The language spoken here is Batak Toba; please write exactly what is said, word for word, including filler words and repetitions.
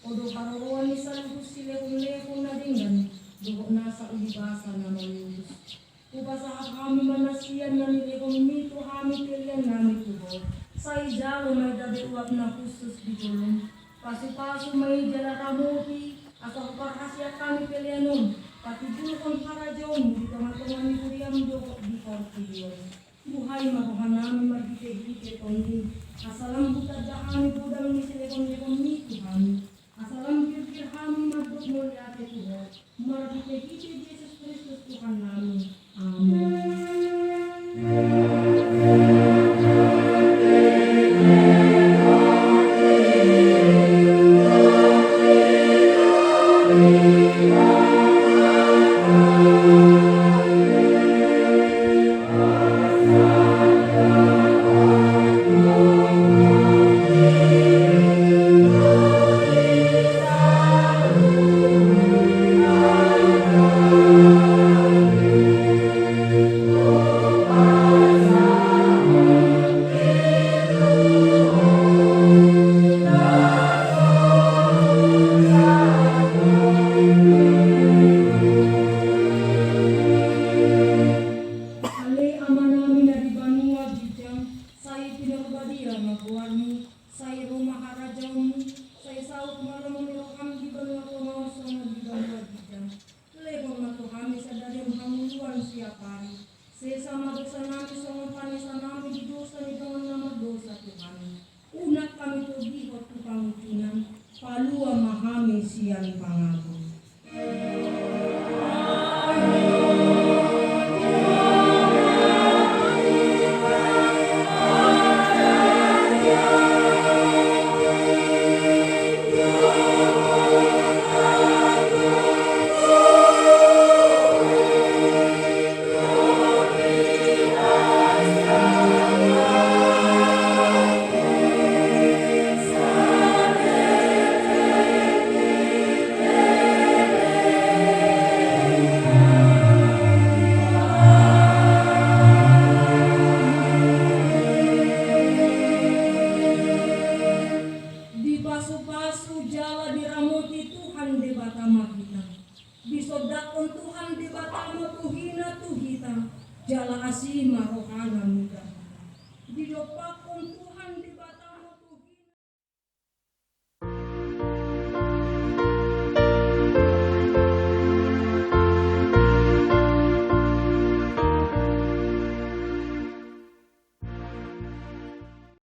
Ho do haroroan ni saluhut silehonlehon na denggan dohot nasa ulibasa na maluhus. Hupasahat hami ma na sian na nilehonmi tu hami pelean nami tu Ho. Sai jalo ma i gabe uap na hushus di ngolum. Pasupasu ma i jala ramoti, asa huparhaseang hami pelean on patimbulhon harajaonmu di tongatonga ni huriam dohot di portibi on. Buhai ma roha nami marhitehite Tondim, asa lam hutanda hami godang ni silehonlehonmi tu hami. Asa lam girgir hami mandok mauliate tu Ho, marhitehite Jesus Kristus Tuhan nami. Amen. Ale Amanami na di banua ginjang, sai pinarbadia ma goarmu, sai ro ma harajaonmu, sai saut ma lomo ni roham di banua tonga on songon di banua ginjang. Lehon ma tu hami sadari on hangoluan siapari. Sesa ma dosanami songon panesanami di dosa ni dongan na mardosa tu hami. Unang hami togihon tu pangunjunan, palua ma hami sian pangago. Dipasupasu jala diramoti Tuhan Debata ma hita. Disondangkon Tuhan Debata ma tu hita, tu hita, jala asi ma rohana.